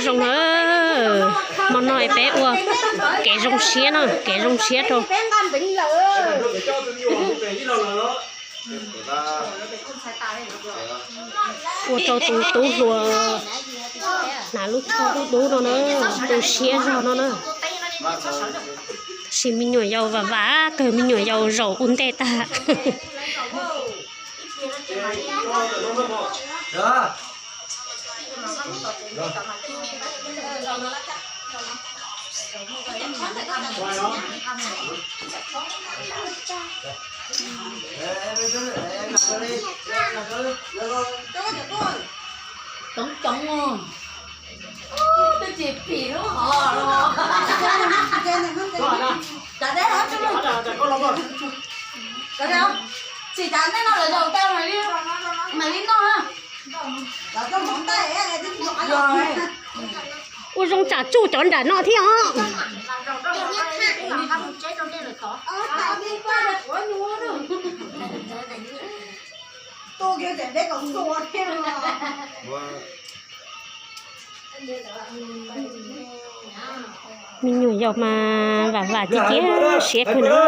Zoo na, hmo no peb ua kev zoo siab no, kev zoo siab rau ua rau tus tub hluas hnav lub tsho dub dub no na, tu siab zog no na. Sim me nyuam yaus vam vam kawg, me nyuam yaus zaum ua ntej tag. Coob coob, twb tsis phim lub hov los. Tsis tas nej no lawv zaum tau mam li noj. Ua zoo tsam tsuj cov nram no thiab os. Me nyuam yaus mas vam vam cia cia siab kawg na,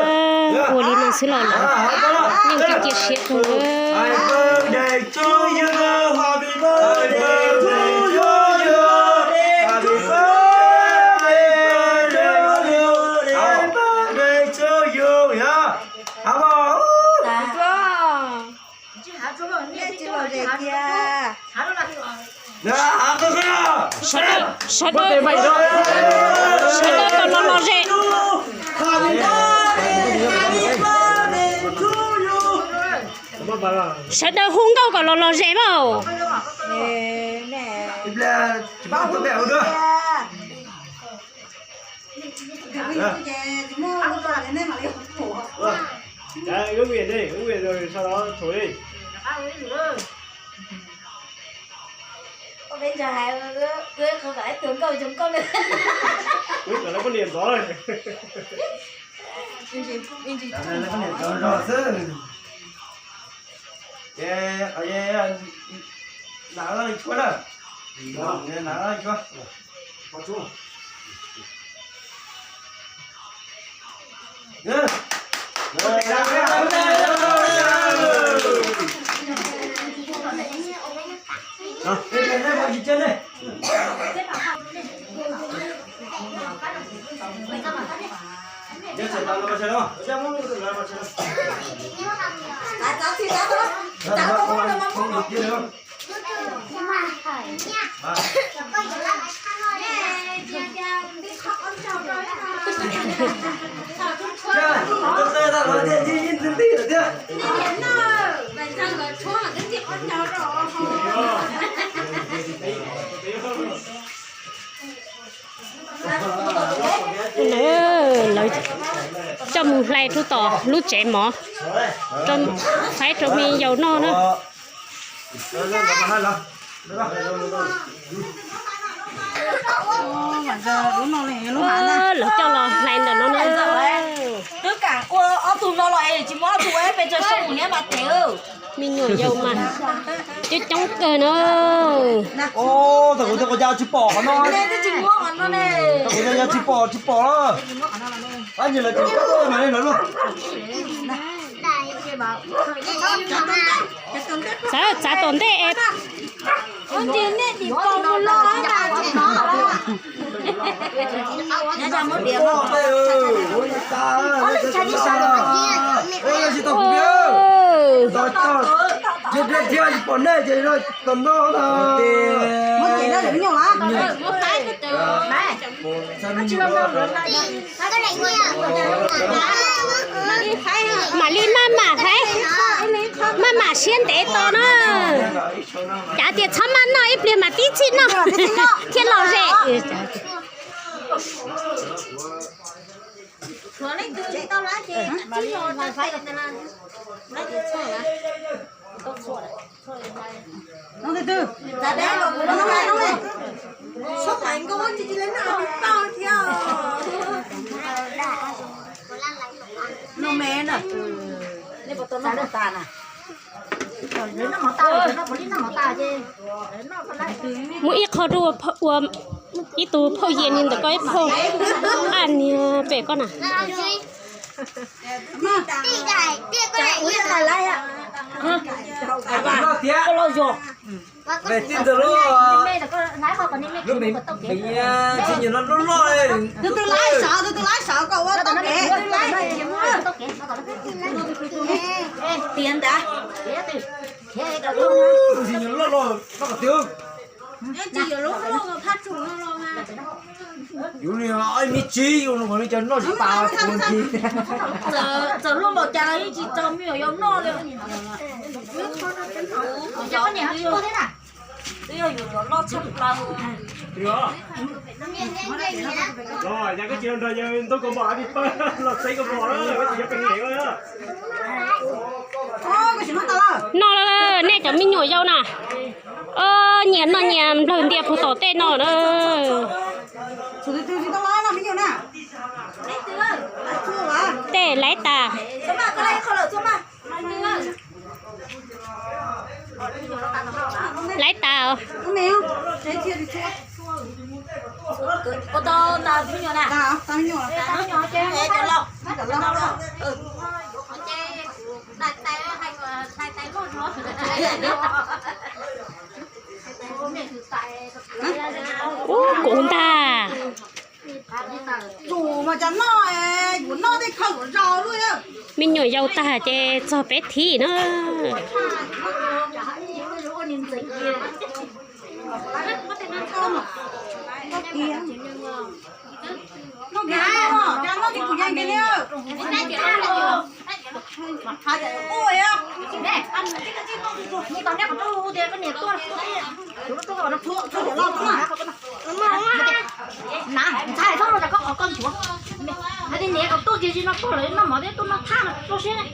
ua li no xwb los lawm yeej cia cia siab kawg na. Sawv daws, sawv daws kom los los ze. Sawv daws hu nkauj kom los los ze mas. Peb ntshai hais, wb qhov kom ib tug nkauj zoo nkauj na. Wb kom lawv poj niam ntxov lawm. Lawv poj niam ntxov zog xwb. Ces qhov nas tshuab na, nas tshuab. Lawv coj mus hlais rau tom lub tsev mov, faib rau me yaus noj na. Lawv coj los hlais ntawm no na. Twb kam ua ob tug no los es tsis muaj ob tug ua pes tsawg soo mus niab mas tes. Me nyuam yaus mas coob coob kawg na. Thaum kuv tias kuv cas tsis pom qhov no, thaum kuv tias yog tsis pom tsis pom. Ab, nyias lawv tseem kab mas li lawv luaj. Txav, txav tom ntej es. Mam li maj mam faib, maj mam siab ntev tos na. Cav tias txhob maj noj ib pliag mas tib txhij noj thiaj los ze. Muab ib qho rau ua Ib tug phauj Yias ni ntawm koj ib phauj, aj niag pem koj na. Tus twg laiv sav, tus twg laiv sav kom ua tau kev. Tiav ntawd. Ntxim nyuam loj los, loj kom tiav. Yus li ob me tsiv yus no li cas noj tsis tas puas ntsis. Txawm luaj npaum cas los yeej tsis tau me nyuam yaus noj li. Twb yog yus loj tshaj plaws. Los yog koj tsis nrog yawg ntaus kaus mom, peb los txeeb kaus mom na, koj tsis yog pes nkees na. Noj lawm nej cov me nyuam yaus na. Nyias noj nyias nplawg ntias puag tom tej no na. Tej laiv tas. Laiv tas. Ub, kuv ntag. Me nyuam yaus tag ces txog peb thib na. Ntxhais txhob ua cas koj qhov koj nchuav. Hais tias niam kom tuaj kiag tsis no tuaj lawm, noj mov thiab tuaj noj thaj no rau siab ne.